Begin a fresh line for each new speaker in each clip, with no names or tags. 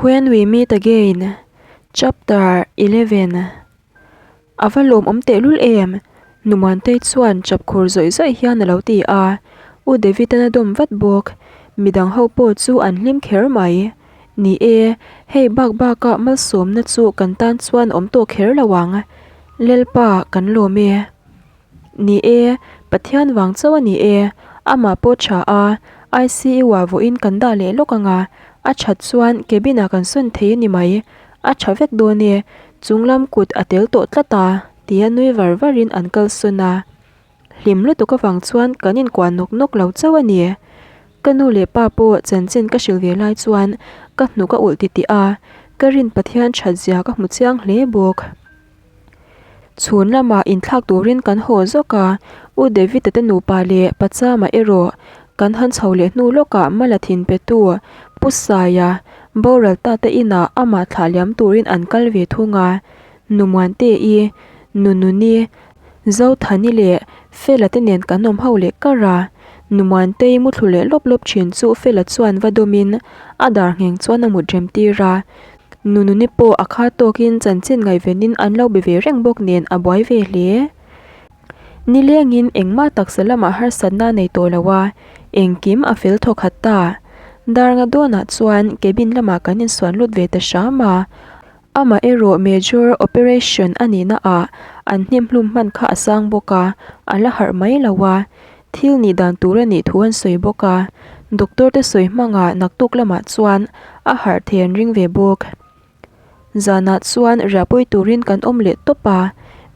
When We Meet Again, Chapter 11 A va lawmawm tehlul em? Numuantei chuan chap khur zawih zawih hian a lo ti a, U David-an a dawm vat bawk. Midang ho pawh chu an hlim kher mai. Ni e, hei bak bakah malsawmna chu kan tan chuan awm tawh kher lo ang. Lalpa, kan lawm e. Ni e, Pathian vang chauh a ni e, amah pawh tha a, ICU ah vawiin kan dah leh lawk ang a, a that chuan cabin ah kan sawn thei a ni mai, a tha vek dawn e, chunglam kut a tel tawh tlat a, tia nui var var in an kal sawn a. Hlim lutuk avang chuan kan inkuah nawk nawk lo chauh a ni. Ka nu leh pa pawh chanchin ka hrilh ve lai chuan ka hnuk a ulh titih a, ka rin Pathian that zia ka hmu chiang hle bawk. Chhun lamah inthlak turin kan haw zawk a, U David-a te nupa leh Pa Chama erawh kan han chho leh hnu lawkah Mala thin petu Pu Saia boral ta te inah amah thlah liam turin an kal ve thung a, Nu Muante-i, Nu Nuni, Zothani leh Fela te nen kan awm ho leh kar a, Nu Muantei muthlu leh lawp lawp thin chu Fela chuan va dawmin a dar ngheng chuan a mut rem tir a, Nununi pawh a kha tawkin chanchin ngaihvenin an lo be ve reng bawk nen a buai ve hle. Nilengin engmah taksa lamah harsatna a nei tawh lo a, engkim a fel thaw khat ta. Dar nga dawnah chuan cabin lamah kan insuan lut ve ta hram a, amah erawh major operation a nihna ah an hnim hlum hman kha a sang bawk a, a la harh mai lo a. Thil nih dan tur a nih thu an sawi bawk a, doctor te sawi hmangah naktuk lamah chuan a harh thei an ring ve bawk. Zanah chuan riahpui turin kan awm leh tawp a,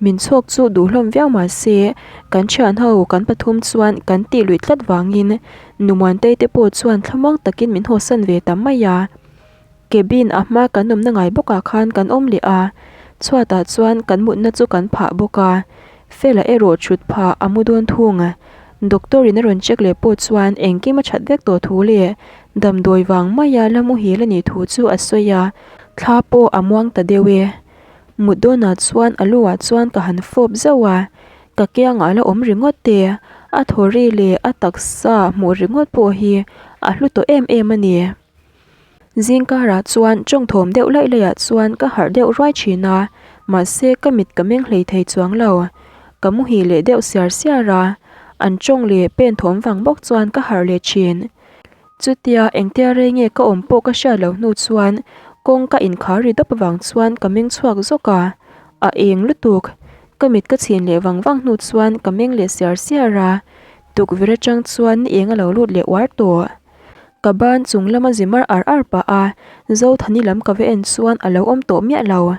min chhawk chu duh hlawm viau mah se kan thian ho kan pathum chuan kan tih luih tlat vangin Numuantei te pawh chuan thlamuang takin min hawsan ve ta mai a. Cabin a hma kan awmna ngai bawkah khan kan awm leh a, chhuatah chuan kan mutna chu kan phah bawk a, Fela erawh thut phah a mu dawn thung. Doctor in a rawn check leh pawh chuan engkim a that vek tawh thu leh damdawi vang maia la muhil a nih thu chu a sawi a, thla pawh a muang ta deuh e. Mut dawnah chuan a lu ah chuan ka han fawp zauh a, ka kiangah a la awm ringawt te, a thaw ri leh a taksa hmuh ringawt pawh hi a hlu tawh em em a ni. Zingkarah chuan tawngthawm deuh laih laihah chuan ka harh deuh ruai thin a, mahse ka mit ka meng hlei thei chuang lo. Ka muhil leh deuh siar siar a, an tawng leh pen thawm vang bawk chuan ka harh leh thin. Chutia engtia rei nge ka awm pawh ka hriat loh hnu chuan kawng ka inkhar ri dawp avang chuan ka meng chhuak zawk a, a eng lutuk. Ka mit ka chhin leh vang vang hnu chuan ka meng leh siar siar a, tukverh atang chuan ni eng a lo lut leh uar tawh. Ka ban chung lama zi mar ar ar pah a, Zothani lam ka va en chuan a lo awm tawh miah lo.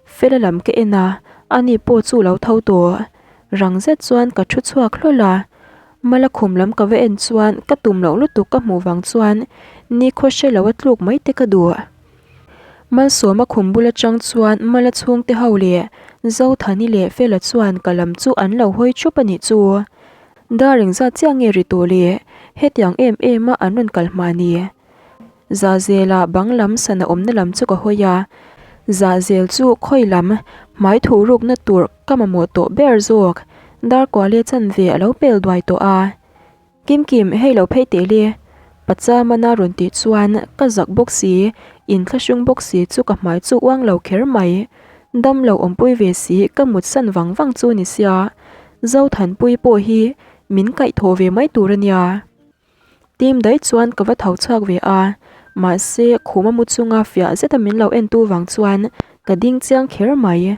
Fela lam ka en a, ani pawh chu lo tho tawh. Rang zet chuan ka thu chhuak hlawl a. Mala khum lam ka va en chuan ka tum loh lutuk ka hmuh vang chuan nikhaw hre lo a tluk mai te ka duh. Malsawma khum bul atang chuan Mala chhungte ho leh Zothani leh Fela chuan ka lam chu an lo hawi thup a nih chu. Dar engzat chiah nge ri tawh le? Hetiang em em a an rawn kal hma ni. Zahzela bang lam sana awmna lam chu ka hawi a, Zahzel chu khawi lam hmai thuh rukna tur ka mamawh tawh ber zawk. Dar kuale chanve a lo pel duai tawh a. Kimkim, hei lo phei teh le. Pachamana rawn tih chuan ka zak bawk si, inthlahrung bawk si chu ka hmai chu uang lo kher mai. Dam lo awmpui ve si ka mutsan vang vang chu ni sia. Zothanpui pawh hi min kaihthawh ve mai tur a nia. Tim daih chuan ka va tho chhuak ve a, mahse khuma mu chunga fiah zeta min lo entu vang chuan ka ding chiang kher mai.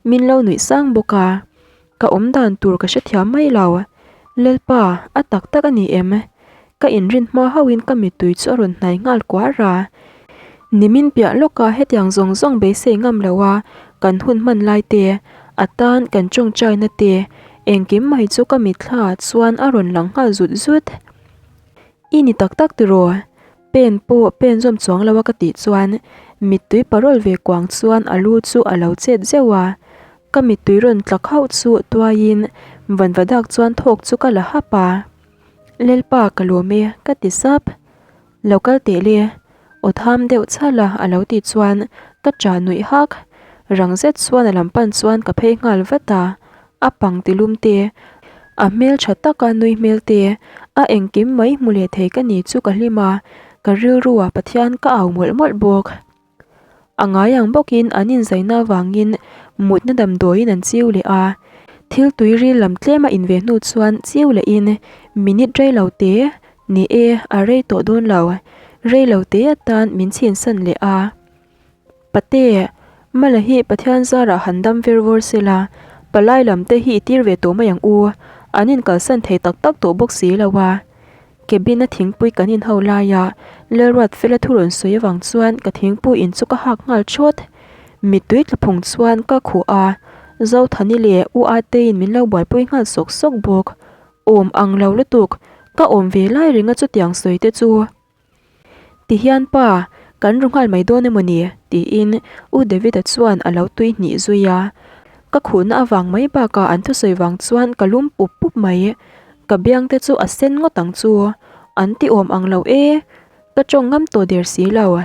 Min lo nuih sang bawk a, ka awm dan tur ka hrethiam mai lo. Lalpa, a tak tak a ni em? Ka inrin hma hauhin ka mittui chu a rawn hnai nghal kuar a. Nimin piah lawka hetiang zawng zawng beisei ngam lo a kan hun hman lai te, a tan kan tawngtaina te, engkim mai chu ka mitthla ah chuan a rawn lang nghal zut zut. I ni tak tak tiraw? Pen pawh pen zawm chuang lo a ka tih chuan mittui parawl ve kuang chuan a lu chu a lo chet zeuh a. Ka mittui rawn tla khauh chu tuaiin vanvadak chuan thawk chu ka la hap a. Lalpa ka lawm e ka ti sap. Lo kal teh le. Aw tham deuh chhal a a lo tih chuan ka ṭah nuih hak. Rang zet chuan a lam pan chuan ka phei nghal vat a. A pang ti lum te, a hmel ṭha taka nui hmel te, a engkim mai hmu leh thei ka ni chu ka hlim a, ka rilru ah Pathian ka au mawlh mawlh bawk. A ngai ang bawkin an inzaina avangin mutna damdawiin an chiu leh a. Thil tui ril lam tlema inve hnu chuan chiu lehin minute rei lo te, ni e, a rei tawh dawn lo, rei lo te atan min chhinsan leh a. Pate, Mala hi Pathian zarah han dam ver vawr se la, palai lam te hi i tir ve tawh mai ang u, an inkalsan thei tak tak tawh bawk si lo a. Cabin a thingpui kan inho laia Lalruatfela thu rawn sawi avang chuan ka thingpui in chu ka hak nghal thawt. Mittui tla phung chuan ka khuh a, Zothani leh U Ateiin min lo buaipui nghal sawk sawk bawk. Awm ang lo lutuk, ka awm ve lai ringa chutiang sawi te chu. Tihian pa, kan ru nghal mai dawn emaw ni? tiin U David-a chuan a lo tui hnih zui a. Ka khuhna avang mai bakah an thusawi vang chuan ka lum pup pup mai. Ka biang te chu a sen ngawt ang chu. An ti awm ang lo e, ka tawng ngam tawh der si lo.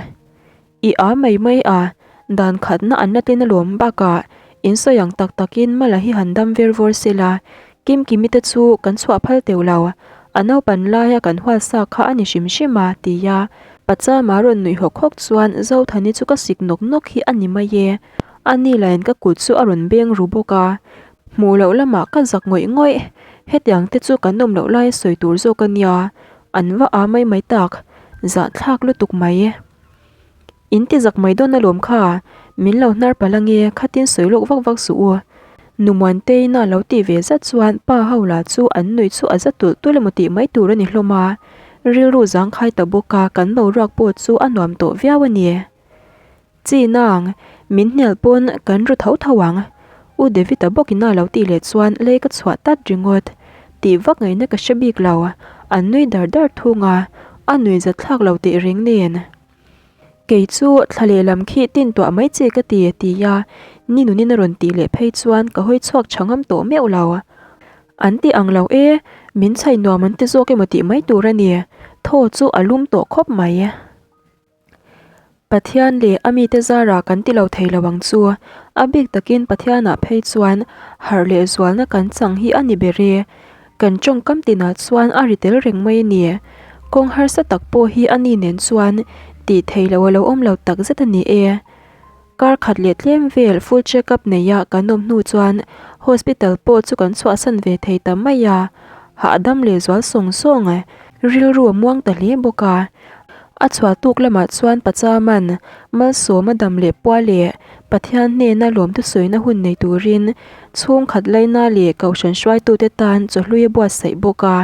I a mai mai a, dan khatna an la tlin alawm bakah in sawi ang tak takin Mala hi han dam ver vawr se la, Kimkimi te chu kan chhuah phal teuh lo, a naupan laia kan hual sa kha a ni hrim hrim a, ti a Pachama rawn nuih hawk hawk chuan Zothani chu ka sik nawk nawk hi a ni mai e, a ni lain ka kut chu a rawn beng ru bawk a, hmuh loh lamah ka zak ngawih ngawih, hetiang te chu kan awm loh laia sawi tur zawk a nia, an va a mai mai tak, zahthlak lutuk mai. In ti zak mai dawn alawm kha, min lo hnar palh ange khatin sawi lawk vak vak suh u. Nu Muanteina lo tih ve zat chuan pa ho lah chu an nuih chu a za tulh tulh emaw tih mai tur a ni hlawm a, rilru zangkhai ta bawk a kan boruak pawh chu a nuam tawh viau a ni. Chi nang, min hnial pawn kan ru tho tho ang. U David-a bawkin a lo tih leh chuan lei ka chhuah tat ringawt. Tih vak ngaihna ka hre bik lo, an nui dar dar thung a, a nui zat thlak lo tih reng nen. Kei chu thla lehlam khi tin tuah mai che ka ti, ti a, ni nunin a rawn tih leh phei chuan ka hawi chhuak tha ngam tawh meuh lo. An ti ang lo e, min chhai nuam an ti zawk emaw tih mai tur a ni, thaw chu a lum tawh khawp mai. Pathian leh a mite zarah kan ti lo thei lo ang chu. A bik takin Pathianah phei chuan harh leh zualna kan chang hi a ni ber e. Kan tawngkam tinah chuan a ri tel reng mai a ni. Kawng harsa tak pawh hi a ni nen chuan tih theih loh a lo awm lo tak zet a ni e. Kar khat leh tlem vel full check up neia kan awm hnu chuan hospital pawh chu kan chhuahsan ve thei ta mai a, hahdam leh zual sawng sawng rilru a muang ta hle bawk a. A chhuah tuk lamah chuan Pachaman Malsawma dam leh pua leh Pathian hnena lawmtu sawina hun nei turin chhungkhat laina leh kohhran hruaitute tan chawhlui a buatsaih bawk a.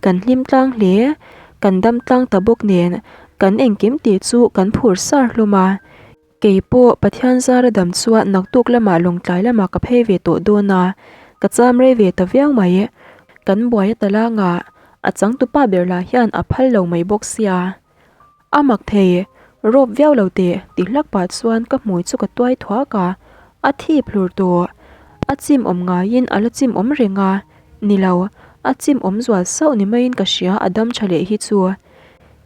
Kan hlim tlang hle, kan dam tlang ta bawk nen kan engkim tih chu kan phur sar hlawm a. Kei pawh Pathian zara dam chuan naktuk lamah lawngtlai lamah ka phei ve tawh dawn a, ka cham rei ve ta viau mai. Kan buai a talangah a changtupa ber lah hian a phal lo mai bawk sia. A mak thei, rawp viau lo teh ti hlak pah chuan ka hmui chu ka tuai thuak a, a thip hlur tawh. A chim awm ngaiin a la chim awm reng a, ni lo, a chim awm zual sauh ni maiin ka hria a dam tha leh hi chu.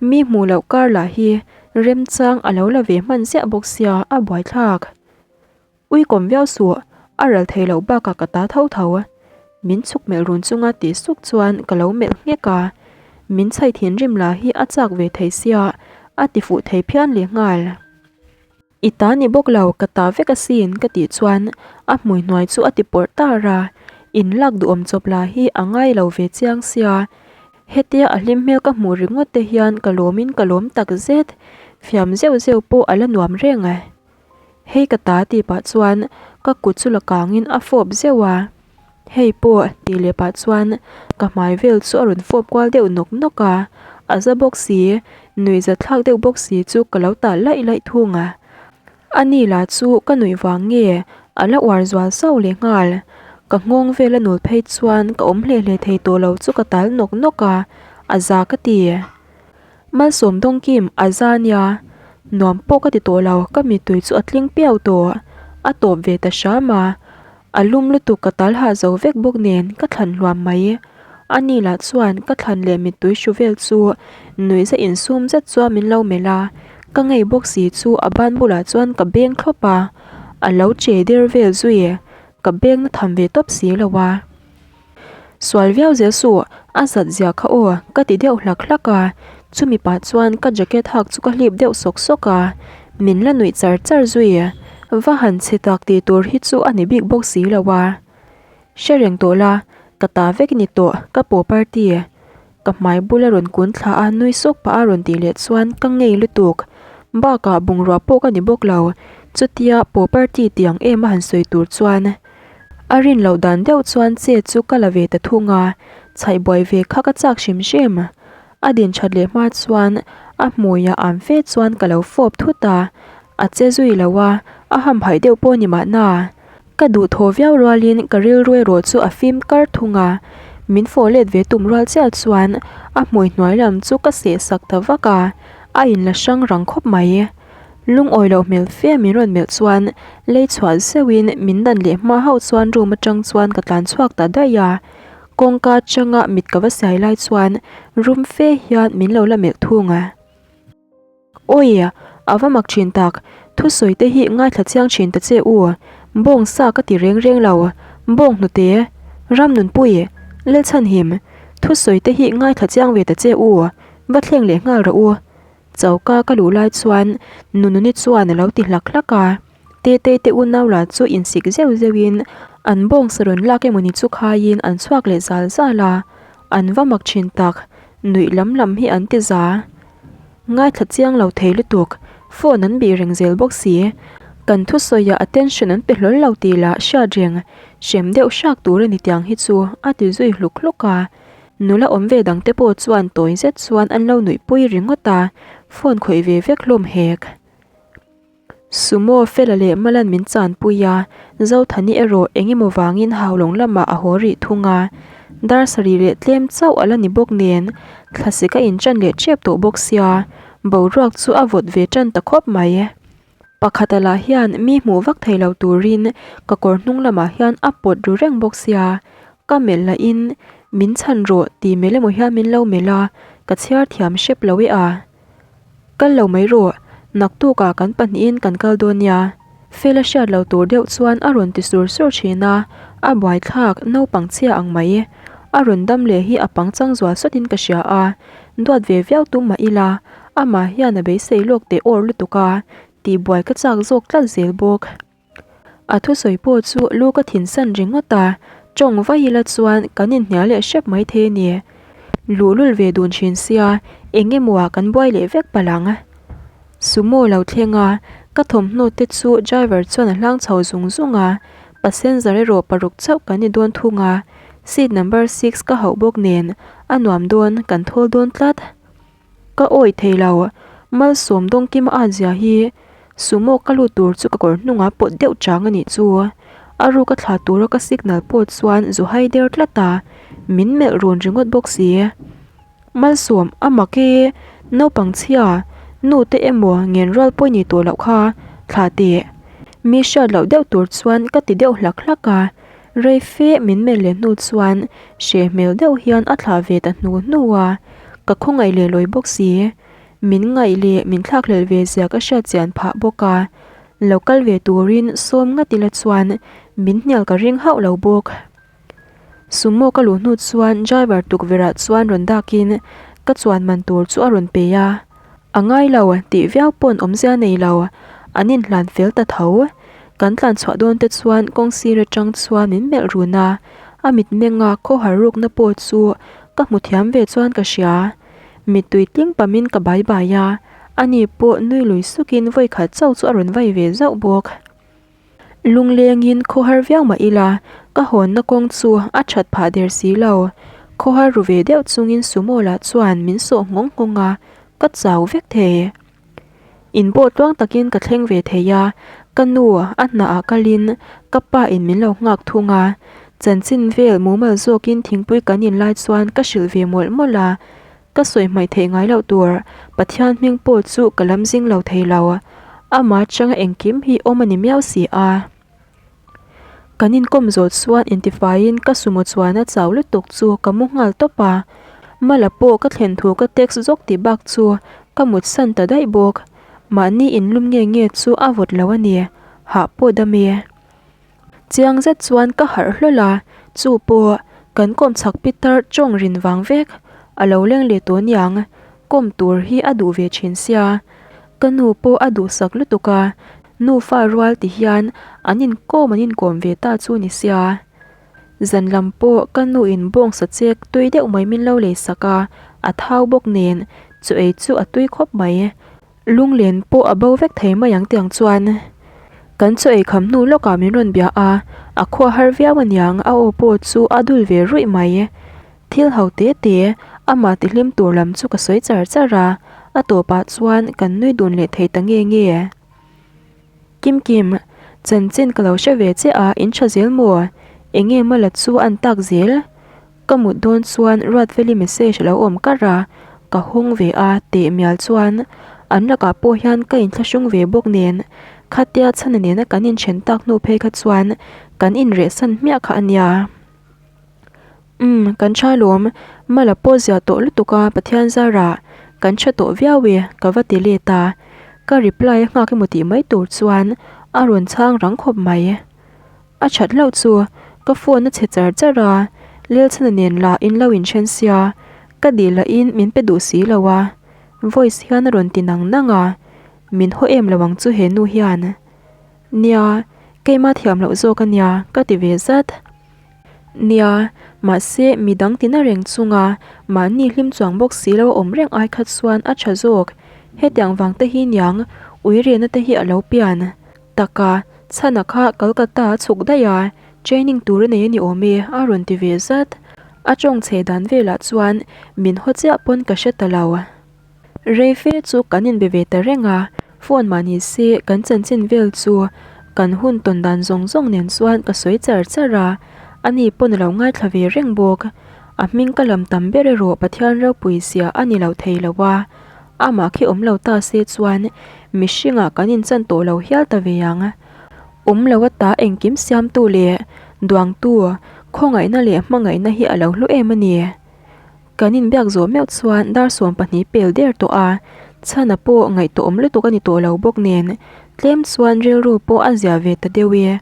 Mi hmuh loh kar lah hi remchang a lo la ve hman ziah bawk sia a buaithlak. Ui kawm viau suh, a ral thei loh bakah ka ta tho tho. Min chhuk melh run chunga tih suk chuan ka lo melh nghek a, min chhai thinrim lah hi a chak ve thei sia a ti fuh thei phian leh nghal. I ta ni bawk lo, ka ta vek asin ka tih chuan a hmui hnuai chu a ti pawrh tar a, in lak duhawm chawp lah hi a ngai lo ve chiang sia. Hetia a hlim hmel ka hmuh ringawt te hian ka lawmin ka lawm tak zet, fiam zeuh zeuh pawh a la nuam reng a. Hei ka ta tih pah chuan ka kut chu la kangin a fawp zeuh a, Hei pawh tih leh pah chuan ka hmai vel chu a rawn fawp kual deuh nawk nawk a, a za bawk si, nuih za thlak deuh bawk si chu ka lo tah laih laih thung a. A ni lah chu ka nuih vang nge a la uar zual sauh leh nghal, ka nghawng vel a nul phei chuan ka awm hle hle thei tawh lo chu ka tal nawk nawk a, a za ka ti. Malsawm Dawngkim a za nia, nuam pawh ka ti tawh lo, ka mittui chu a tling piau tawh. A tawp ve ta hram a, a lum lutuk ka tal hah zo vek bawk nen ka thlan hluam mai. A ni lah chuan ka thlan leh mittui hru vel chu nuihza insum zet chuan min lo melh a, ka ngei bawk si chu a ban bulah chuan ka beng thlawp a, a lo che der vel zui, ka beng na tham ve tawp si lo a. Sual viau zel suh, a zat zia kha aw, ka ti deuh hlak hlak a, chumi pah chuan ka jacket hak chu ka hlip deuh sawk sawk a. Min la nuih char char zui. Va han chhe tak tih tur hi chu a ni bik bawk si lo a. Hre reng tawh la, ka ta vek ni tawh, ka property. Ka hmai bula rawn kun thla a nui sawk pah a rawn tih leh chuan ka ngei lutuk. Bakah bungrua pawh ka ni bawk lo, chutia property tiang em a han sawi tur chuan a rin loh dan deuh chuan che chu ka la ve ta thung a, chhaih buai ve kha ka chak hrim hrim. A din that leh hma chuan a hmuiah am fe chuan ka lo fawp thut a, a che zui lo a, a hamhaih deuh pawh ni mahna. Ka duhthaw viau rualin ka rilru erawh chu a fim kar thung a, min fawh let ve tum rual chiah chuan a hmui hnuai lam chu ka seh sak ta vak a, a inla hrang rang khawp mai. Lungawi loh hmel fe min rawn melh chuan lei chhuah zeuhin min dan leh hma hauh chuan room atang chuan ka tlan chhuak ta daih a, kawngka atanga mit ka va siai lai chuan rum fe hian min lo la melh thung a. Awi, a va mak thin tak, thusawi te hi ngaithla chiang thin ta che u, bawng sa ka ti reng reng lo, bawng hnute, Ramnunpui, Lalchhanhim, thusawi te hi ngaithla chiang ve ta che u, va thleng leh nghal rawh u. Choka ka luh lai chuan Nununi chuan a lo ti hlak hlak a, Tetei te unau lah chu insik zeuh zeuhin an bawng sa rawn lak emawni chu khaiin an chhuak leh zal zal a, an va mak thin tak, nuih lam lam hi an ti za. Ngaithla chiang lo thei lutuk, phone an bih reng zel bawk si. Kan thusawiah attention an pe hlawl lo tih lah hriat reng, hrem deuh hrak tur a ni tiang hi chu a ti zui hluk hluk a. Nula awm ve dangte pawh chuan tawi zet chuan an lo nuihpui ringawt a, phone khawih ve vek hlawm hek. Sumo Fela leh Malan min chanpui a, Zothani erawh eng emaw vangin Haulawng lamah a haw rih thung a. Dar sarih leh tlem chauh a la ni bawk nen, thlasik a inṭan leh ṭep tawh bawk sia, boruak chu a vawt ve ṭan ta khawp mai. Pakhata lah hian mi hmuh vak thei lo turin ka kawr hnung lamah hian a pawt ru reng bawk sia, ka melh lahin min chhan rawh tih melh emaw hian min lo melh a, ka chhiar thiam hrep lo e a. Kal lo mai rawh, naktukah kan pahnihin kan kal dawn nia. Fela hriat lo tur deuh chuan a rawn ti sur sur thin a, a buaithlak naupang chhia ang mai. A rawn dam leh hi a pangchang zual sawtin ka hria a, duat ve viau tum mah ila, amah hian a beisei lawk teh awr lutuk a, tihbuai ka chak zawk tlat zel bawk. A thusawi pawh chu lu ka thinsan ringawt a, tawng vai ila chuan kan inhnial leh hrep mai thei a ni. Luhlul ve dun thin sia, eng emaw ah kan buai leh vek palh ang. Sumo lo thleng a, ka thawmhnaw te chu driver chuan a hlang chho zung zung a, passenger erawh paruk chauh kan ni dawn thung a, seat number six ka hauh bawk nen a nuam dawn kan thawl dawn tlat. Ka awih thei lo, Malsawm dawngkim a zia hi Sumo ka lut tur chu ka kawr hnungah pawt deuh chang a nih chu. A ruk a thla tura ka signal pawh chuan zu hai der tlat a, min melh run ringawt bawk si. Malsawm, a mak e, naupang chhia, nu te emaw ngen rual pawh i ni tawh loh kha, thlah teh. Mi hriat loh deuh tur chuan ka ti deuh hlak hlak a. Rei fe min melh leh hnu chuan hreh hmel deuh hian a thlah ve ta hnu hnu a, ka khawngaih leh lawi bawk si. Min ngaih leh min thlakhlelh ve zia ka hriat chian phah bawk a, lo kal ve turin sawm ngat ila chuan min hnial ka ring hauh lo bawk. Sumo ka luh hnu chuan driver tukverh ah chuan rawn dakin ka chuan man tur chu a rawn pe a. A ngai lo tih viau pawn awmzia nei lo, an inhlan fel ta tho. Kan tlan chhuah dawn te chuan kawng sir atang chuan min melh run a, a mitmenga khawhar rukna pawh chu ka hmu thiam ve chuan ka hria. Mittui tling pamin ka bai bai a, ani pawh nui lui sukin vawikhat chauh chu a rawn vai ve zauh bawk. Lunglengin khawhar viau mah ila, ka hawnna kawng chu a that phah der si lo. Khawhar ru ve deuh chungin Sumo lah chuan min sawh nghawng nghawng a, ka chau vek thei. In pawh tluang takin ka thleng ve thei a, ka nu a hnaah kalin ka pa in min lo nghak thung a. Chanchin vel mumal zawkin thingpui kan in lai chuan ka hrilh ve mawlh mawlh a. Ka sawi hmaih theih ngai loh tur Pathian hming pawh chu ka lam zing lo thei lo. Ama atanga engkim hi awm a ni miau si a. Kan inkawm zawh chuan intifaiin ka sumo chuan a chau lutuk chu ka mu nghal tawp a. Mala pawh ka thlen thu ka text zawk tih bak chu ka mut san ta daih bawk. Mahni inlum nge nge chu a vawt lo a ni. Hah pawh dam e. Chiang zet chuan ka harh hlawl a, chu pawh kan kawm chhak pitar tawng rin vang vek a lo leng leh tawh niang, kawm tur hi a duh ve thin sia. Ka nu pawh a duhsak lutuk a, nufa rual ti hian an inkawm an inkawm ve ta chu ni sia. Zan lam pawh ka nu in bawngsa chek tui deuh mai min lo lei sak a, a thau bawk nen chaw ei chu a tui khawp mai. Lunglen pawh a bo vek thei mai ang tiang chuan. Kan chaw ei kham hnu lawkah min rawn bia a, a khua har viau aniang a aw pawh chu a dul ve ruih mai. Thil ho te te, amah tihlim tur lam chu ka sawi char char a, a tawpah chuan kan nui dun leh thei ta nge nge. Kim Kim, chanchin ka lo hre ve che a, in tha zel maw? Enge mala chu an tak zel? Ka mut dawn chuan Ruatfeli message a lo awm kar a, ka hawng ve a teh mial chuan an lakah pawh hian ka inthlahrung ve bawk nen khatia chhana nena kan inthen tak hnu phei kha chuan kan inrehsan hmiah kha a nia. Umm, kan tha lawm, Mala pawh zia tawh lutuk a Pathian zarah kan tha tawh viau e ka va ti let a, ka reply a nghak emaw tih mai tur chuan a rawn chhang rang khawp mai. A that hlauh chu ka phone a chhe char char a, Lelchhana nen lah in lo inthen sia, ka dih lahin min pe duh si lo a, voice hian a rawn ti nang nang a, min haw em lo ang chu he nu hian. Nia, keima thiam loh zawk a nia ka ti ve zat. Nia, mahse midang tina reng chunga mahni hlim chuang bawk si lo a awm reng ai kha chuan a tha zawk. Hetiang vang te hi niang uirena te hi a lo pian. Taka, chhana kha Calcutta a chhuk daih a, training tur a nei a ni awm e, a rawn ti ve zat. A tawng chhe dan velah chuan min haw chiah pawn ka hre ta lo. Rei fe chu kan inbe ve ta reng a, phone mah ni se kan chanchin vel chu kan hun tawn dan zawng zawng nen chuan ka sawi char char a, ani pawn a lo ngaithla ve reng bawk. A hming ka lam tam ber erawh Pathian ropui zia a ni lo thei lo a, Amah khi awm lo ta se chuan mihringah kan inchan tawh lo hial ta ve ang. Awm lo ata engkim siamtu leh duangtu khawngaihna leh hmangaihna hi a lo hlu em a ni. Kan inbiak zawh meuh chuan dar 12 pel der tawh a, chhana pawh ngaihtuah awm lutuk a ni tawh lo bawk nen tlem chuan rilru pawh a zia ve ta deuh e.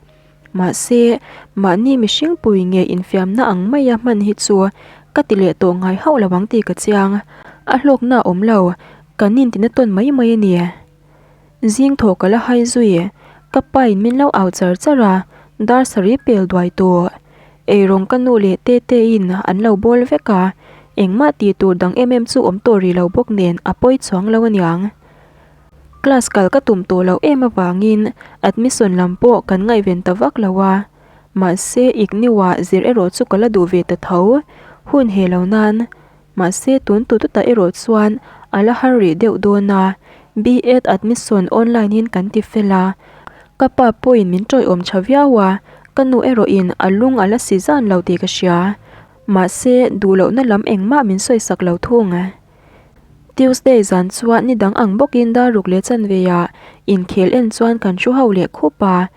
Mahse, mahni mihring pui nge infiamna ang maia hman hi chu ka ti leh tawh ngai hauh lo ang tih ka chiang. A hlawkna a awm lo, kan intina tawn mai mai a ni. Zing thaw ka la hai zui, ka pain min lo au char char a, dar sarih pel duai tawh. Eirawng ka nu leh Tetein an lo bawl vek a, engmah tih tur dang em em chu awm tawh rih lo bawk nen a pawi chuang lo aniang. Class kal ka tum tawh loh em avangin admission lam pawh kan ngaihven ta vak lo a, mahse IGNOU-ah zir erawh chu ka la duh ve ta tho, hun he lo nan. Mahse tun tu tutah erawh chuan a la har rih deuh dawn a, B.Ed admission online in kan ti fel a, ka pa pawhin min tawiawm tha viau a, ka nu erawhin a lung a la si zan lo tih ka hria, mahse duh lohna lam engmah min sawisak lo thung. Tuesday zan chuan ni dang ang bawkin dar ruk leh chanveah inkhel en chuan kan thu ho leh khup a,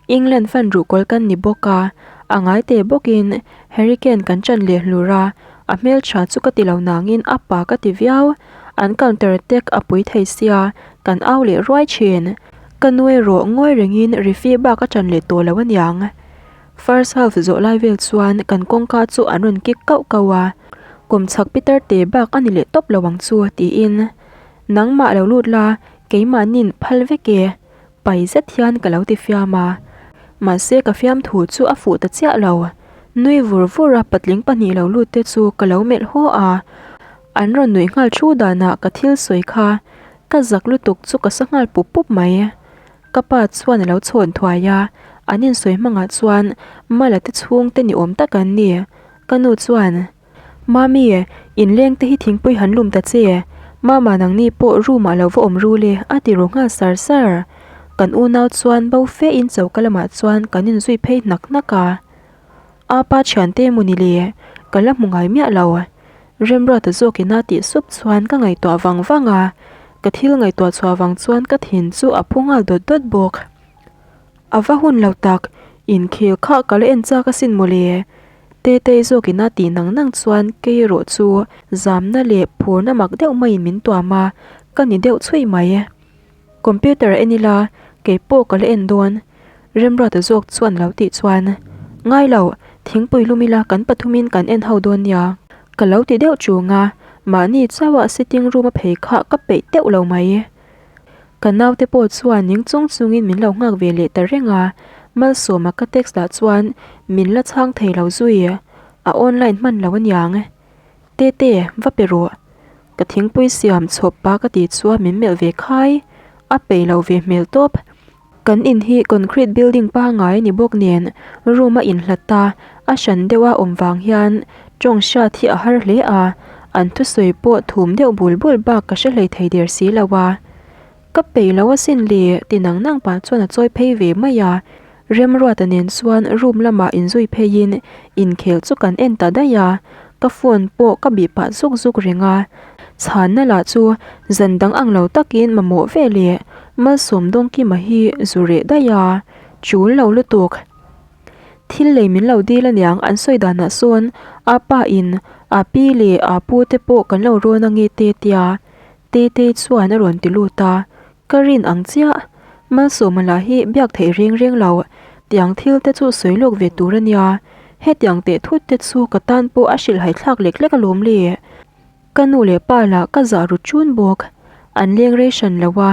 England fan ruhkawl kan ni bawk a, a ngai teh bawkin Harry Kane kan ṭan leh hlur a, a hmelṭha chu ka ti lo nangin a pa ka ti viau, an counter attack a pui thei sia kan au leh ruai ṭhin, ka nu erawh ngawi rengin referee bak a ṭan leh tawh lo aniang. First half zawh lai vel chuan kan kawngka chu an rawn kick kauh kauh a, kum chhak Peter te bak a ni leh tawp lo ang chu tiin nangmah lo lut la keimahnin phal vek e pai zet hian ka lo ti fiam a, mahse ka fiam thu chu a fuh ta chiah lo, nui vur vur a patling pahnih lo lut te chu ka lo melh haw a, an rawn nuih nghal thu danah ka thil sawi kha ka zak lutuk chu ka sa nghal pup pup mai. Ka pa chuan a lo chhawn thuai a, an insawi hmangah chuan Mala te chhungte ni awm tak an ni. Ka nu chuan, Mami, inleng te hi thingpui han lum ta che, Mama nangni pawh room ah lo va awm rul e a ti ru nghal sar sar. Kan unau chuan bo fe in choka lamah chuan kan inzui phei hnak hnak a. Apa thiante emaw ni le, ka la hmu ngai miah lo. Remruata zawkin a tih sup chuan ka ngaihtuah vang vang a, ka thil ngaihtuah chhuah vang chuan ka thin chu a phu nghal dawt dawt bawk. A va hun lo tak, inkhel kha ka la en chak asin mawle. Tetei zawkin a tih nang nang chuan kei erawh chu zamna leh phurna mak deuh maiin min tuam a, ka ni deuh chhuih mai. Computer a en ila, kei pawh ka la en dawn. Remruata zawk chuan lo tih chuan, Ngai lo, thingpui lum ila kan pathumin kan en ho dawn nia. Ka lo ti deuh chung a, mahni chauha sitting room a phei kha ka peih teuh lo mai. Ka naute pawh chuan ning chung chungin min lo nghak ve leh ta reng a, Malsawma ka text lah chuan min la chhang thei lo zui, a online hman lo aniang. Tete, va pe rawh. Ka thingpui siam chhawp pa ka tih chuan min melh ve khai, a peih lo ve hmel tawp. Kan in hi concrete building pangngai a ni bawk nen room a inhlat a, a hran deuh a awm vang hian tawng hriat hi a har hle a, an thusawi pawh thum deuh bul bul bak ka hre hlei thei der si lo a. Ka peih lo asin le ti nang nang pah chuan a chawi phei ve mai a, Remruata nen chuan room lamah inzui pheiin inkhel chu kan en ta daih a, ka phone pawh ka bih pah zuk zuk reng a, chhanna lah chu zan dang ang lo takin mamawh ve leh Malsawm Dawngkima hi zu reh daih a, chul lo lutuk. Thil lei min lo dil aniang an sawi danah sawn a pa in a pi leh a pu te pawh kan lo rawn ange te tia Tetei chuan a rawn ti lut a, Ka rin ang chiah. Malsawma lah hi biak theih reng reng lo. Tiang thil te chu sawi lawk ve tur a nia. Hetiang teh thut te chu ka tan pawh a hrilhhai thlak lek lek alawm le. Ka nu leh pa lah ka zah ru chun bawk. An leng rei hran lo a,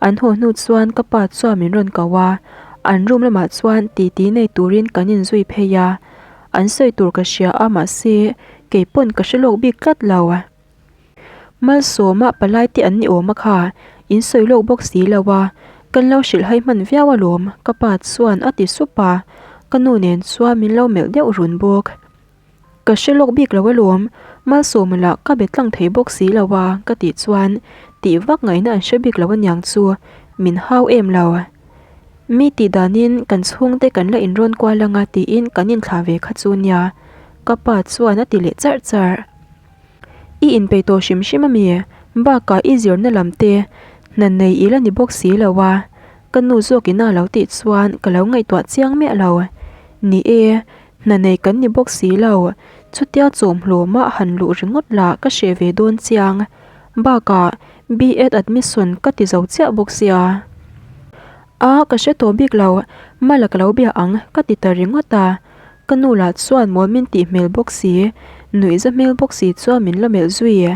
an haw hnu chuan ka pa chuan min rawn ko a. An room lamah chuan titi nei turin kan inzui phei a. An sawi tur ka hria a mahse keipawn ka hre lawk bik tlat lo. Malsawma palai te an ni awm a kha, in sawi lawk bawk si lo a, kan lo hrilh hai hman viau alawm ka pa chuan a ti sup a, ka nu nen chuan min lo melh deuh run bawk. Ka hre lawk bik lo alawm, Malsawma lah ka be tlang thei bawk si lo a ka tih chuan tih vak ngaihna an hre bik lo aniang chu min hau em lo. Mi tih danin kan chhungte kan la inrawn kual anga tiin kan inthlah ve kha chu nia ka pa chuan a ti leh charh charh. I inpeih tawh hrim hrim a mi? Bakah i zirna lam te hna nei i la ni bawk si lo a, ka nu zawk ina lo tih chuan ka lo ngaihtuah chiang miah lo. Ni e, hna nei kan ni bawk si lo, chutia chawmhlawma han luh ringawt lah ka hreh ve dawn chiang. Bakah B.Ed admission ka ti zo chiah bawk sia. A, ka hre tawh bik lo, mala ka lo bia ang ka ti ta ringawt a. Ka nu lah chuan mawl min tih hmel bawk si, nuihza hmel bawk si chuan min la melh zui.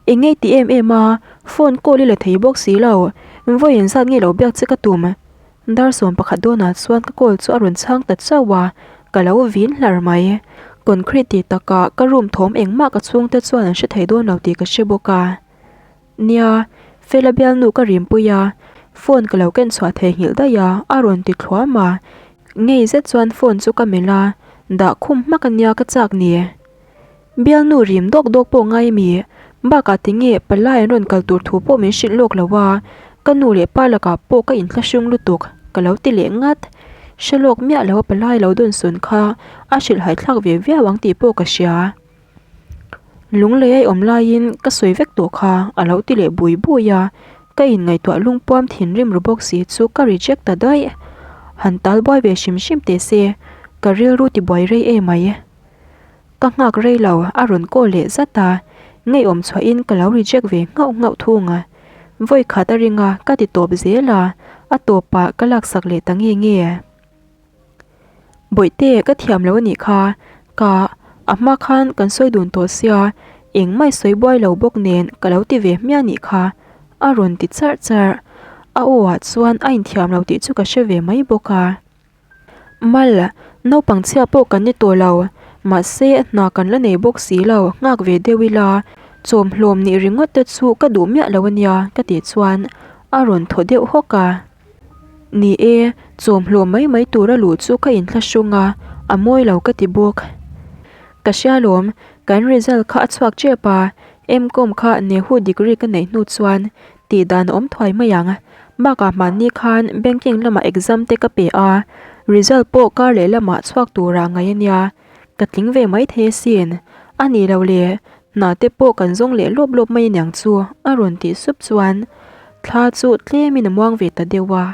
Eng ngei ti em em a, phone call i la thei bawk si lo, vawiin zat nge lo biak che ka tum. Dar 11 dawnah chuan ka call chu a rawn chhang ta chauh a, ka lo vin hlar mai. Concrete tih takah ka room thawm engmah ka chhungte chuan an hre thei dawn lo tih ka hre bawk a. Nia, Fela bialnu ka rimpui a, phone ka lo ken chhuah thei nghilh daih a, a rawn ti thluam a. Ngei zet chuan phone chu ka melh a, dah khum hmak a nia ka chak ni. Bialnu rim dawk dawk pawh ngai mi, bakah tinge palai an rawn kal tur thu pawh min hrilh lawk lo a, ka nu leh pa lakah pawh ka inthlahrung lutuk, ka lo ti leh ngat. Hre lawk miah lo a palai lo dawn sawn kha a hrilhhai thlak ve viau ang tih pawh ka hria. Lunglei a awm laiin ka sawi vek tawh kha a lo ti leh bui bui a, ka inngaihtuah lungpuam thinrim ru bawk si chu ka reject ta daih. Han tal buai ve hrim hrim teh se, ka rilru ti buai rei em mai. Ka nghak rei lo a rawn call leh zat a, ngeiawm chhuahin ka lo reject ve nghauh nghauh thung a. Vawi khat a ring a, ka ti tawp zel a, a tawpah ka laksak leh ta nge nge. Bawihte ka thiam lo a nih kha, ka a hma khan kan sawi dun tawh sia, engmah i sawi buai lo bawk nen ka lo ti ve hmiah a nih kha, a rawn ti charh charh. A aw ah chuan a inthiam lo tih chu ka hre ve mai bawk a. Mal, naupang chhia pawh kan ni tawh lo, mahse hna kan la nei bawk si lo, nghak ve deuh ila, chawmhlawm nih ringawt te chu ka duh miah lo a nia ka tih chuan a rawn thaw deuh hawk a. Ni e, chawmhlawm mai mai tura luh chu ka inthlahrung a, a mawi lo ka ti bawk. Ka hria lawm, kan result kha a chhuak tep a, M-Com kha Nehu degree ka neih hnu chuan tih dan a awm thuai mai ang. Bakah hmanni khan banking lamah exam te ka pe a, result pawh kar leh lamah chhuak tura ngaih a nia. Ka tling ve mai thei asin. A nih loh le, hna te pawh kan zawng leh lawp lawp mai aniang chu a rawn tih sup chuan thla chu tlemin a muang ve ta deuh a.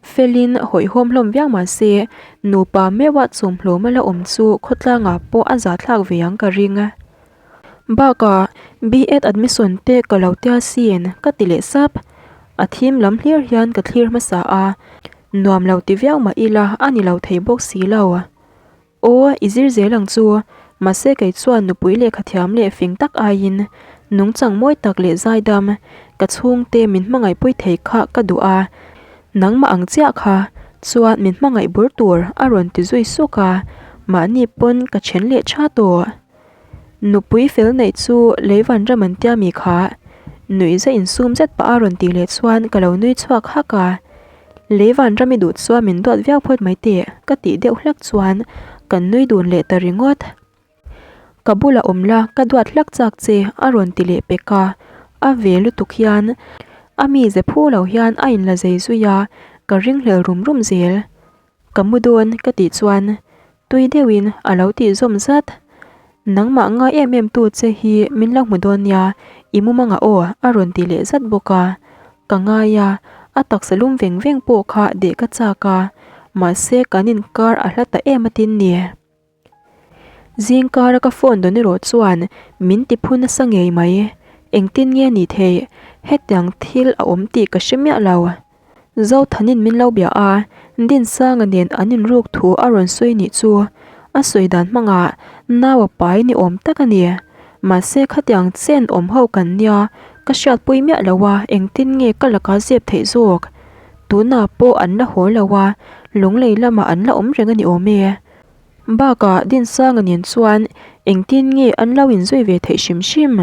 Felin hawihhawm hlawm viau mah se nupa meuha chawmhlawm a la awm chu khawtlangah pawh a zahthlak ve ang ka ring. Bakah B.Ed admission te ka lo tia sin ka ti leh sap. A thim lam hlir hian ka thlir hmasa a, nuam lo ti viau mah ila a ni lo thei bawk si lo. Aw, i zir zel ang chu. Mahse kei chuan nupui lehkha thiam leh fing tak aiin. Nungchang mawi tak leh zaidam, ka chhungte min hmangaihpui thei kha ka duh a, nangmah ang chiah kha chuan min hmangaih bur tur a rawn ti zui suk a, mahni pawn ka then leh tha tawh. Nupui fel neih chu leivan ram an tia mi kha? Nuih zah insum zet pah a rawn tih leh chuan ka lo nui chhuak hak a. Leivan ram i duh chuan min duat viau phawt mai teh ka tih deuh hlek chuan kan nui dun leh ta ringawt. Ka bulah awm la, ka duat hlak chak che a rawn ti leh pek a, a ve lutuk hian a mize phu lo hian a inla zei zui a, ka ringhlel rum rum zel. Ka mu dawn ka tih chuan tui deuhin a lo tih zawm zat. Nangmah ngai em em tu che hi min lo hmu dawn nia, i mu mangah aw a rawn ti leh zat bawk a. Ka ngai a, a taksa lum veng veng pawh kha deh ka chak a, mahse kan inkar a hla ta em atin ni. Zingkara ka phone dawn erawh chuan min ti phu nasa ngei mai. Engtin nge ni theih? Hetiang thil a awm tih ka hre miah lo. Zothanin min lo bia a, Dinsanga nen an inruk thu a rawn sawi nih chu a sawi dan hmangah nau a pai ni awm tak a ni. Mahse khatiang chen awm ho kan nia, ka hriatpui miah lo a, engtin nge ka laka zep theih zawk? Tunah pawh an la haw lo a, Lunglei lamah an la awm reng a ni awm e. Bakah Dinsanga nen chuan engtin nge an lo inzui ve theih hrim hrim?